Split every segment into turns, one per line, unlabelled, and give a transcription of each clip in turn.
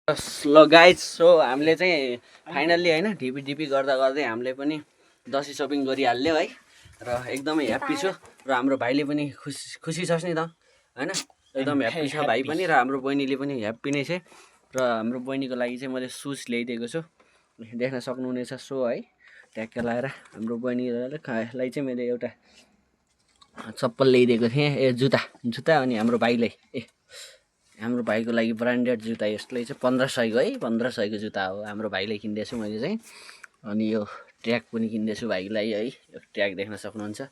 ल guys so हामीले चाहिँ फाइनल्ली होइन ढिपी गर्दा गर्दै हामीले पनि दसैँ सपिङ गरिहाल्यो है र एकदमै ह्याप्पी छु र हाम्रो भाइले पनि खुसी छस् नि त होइन एकदम ह्याप्पी छ भाइ पनि र हाम्रो बहिनीले पनि ह्याप्पी नै छ र हाम्रो बहिनीको लागि चाहिँ मैले सुज ल्याइदिएको छु देख्न सक्नुहुनेछ सो है ट्याक्क लाएर हाम्रो बहिनीलाई चाहिँ मैले एउटा चप्पल ल्याइदिएको थिएँ जुत्ता अनि हाम्रो भाइलाई हाम्रो भाइको लागि ब्रान्डेड जुत्ता यसले चाहिँ 1500 है 1500 जुत्ता हो हाम्रो भाइले किन्दैछु मैले चाहिँ अनि यो ट्र्याक पनि किन्दैछु भाइलाई है यो ट्र्याक देख्न सक्नुहुन्छ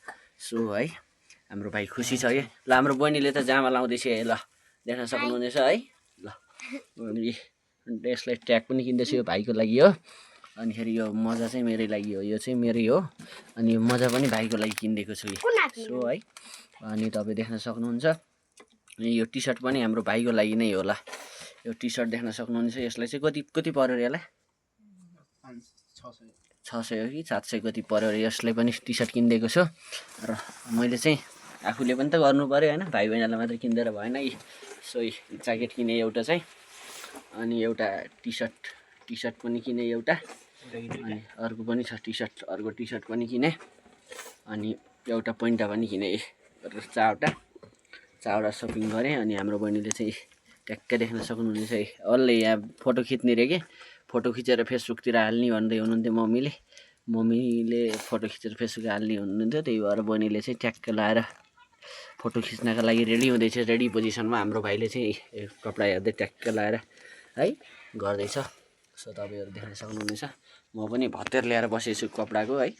सो है हाम्रो भाइ खुसी छ है ल हाम्रो बहिनीले त जामा लाउँदैछ है ल देख्न सक्नुहुनेछ है ल अनि यसलाई ट्र्याक पनि किन्दैछु यो भाइको लागि हो अनि फेरि यो मजा चाहिँ मेरै लागि हो यो चाहिँ मेरै हो अनि मजा पनि भाइको लागि किनिदिएको छु सो है अनि तपाईँ देख्न सक्नुहुन्छ यो टी सर्ट पनि हाम्रो भाइको लागि नै होला यो टी सर्ट देख्न सक्नुहुन्छ यसलाई चाहिँ कति पर्यो रे यसलाई 600 हो कि 700 कति पर्यो रे यसलाई पनि टी सर्ट किनिदिएको छु र मैले चाहिँ आफूले पनि त गर्नु पर्यो होइन भाइ बहिनीलाई मात्रै किनिदिएर भएन सो ज्याकेट किने एउटा चाहिँ अनि एउटा टी सर्ट पनि किने एउटा अनि अर्को पनि छ अर्को टी सर्ट पनि किने अनि एउटा पैन्टा पनि किने चारवटा सपिङ गरेँ अनि हाम्रो बहिनीले चाहिँ ट्याक्कै देख्न सक्नुहुनेछ है अलि यहाँ फोटो खिच्ने रे के फोटो खिचेर फेसबुकतिर हाल्ने भन्दै हुनुहुन्थ्यो मम्मीले फोटो खिचेर फेसबुक हाल्ने हुनुहुन्थ्यो त्यही भएर बहिनीले चाहिँ ट्याक्क लाएर फोटो खिच्नका लागि रेडी हुँदैछ रेडी पोजिसनमा हाम्रो भाइले चाहिँ कपडा हेर्दै ट्याक्क लाएर है गर्दैछ सो तपाईँहरू देख्न सक्नुहुनेछ म पनि भतेर ल्याएर बसेछु कपडाको है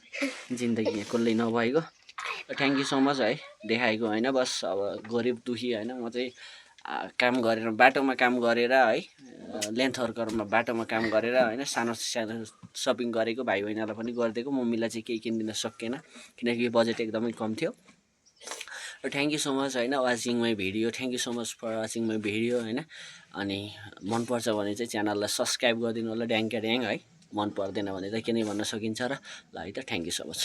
जिन्दगी कसले नभएको थ्याङ्क यू सो मच है देखाएको होइन बस अब गरिब दुखी होइन म चाहिँ काम गरेर बाटोमा काम गरेर है लेन्थ वर्करमा बाटोमा काम गरेर होइन सानो सपिङ गरेको भाइ बहिनीलाई पनि गरिदिएको मम्मीलाई चाहिँ केही किनिदिन सकेन किनकि बजेट एकदमै कम थियो र थ्याङ्क यू सो मच होइन watching my video thank you so much for watching my video होइन अनि मनपर्छ भने चाहिँ च्यानललाई सब्सक्राइब गरिदिनु होला ड्याङ है मन पर्दैन भने त के नै भन्न सकिन्छ र ल है त थ्याङ्क यू सो मच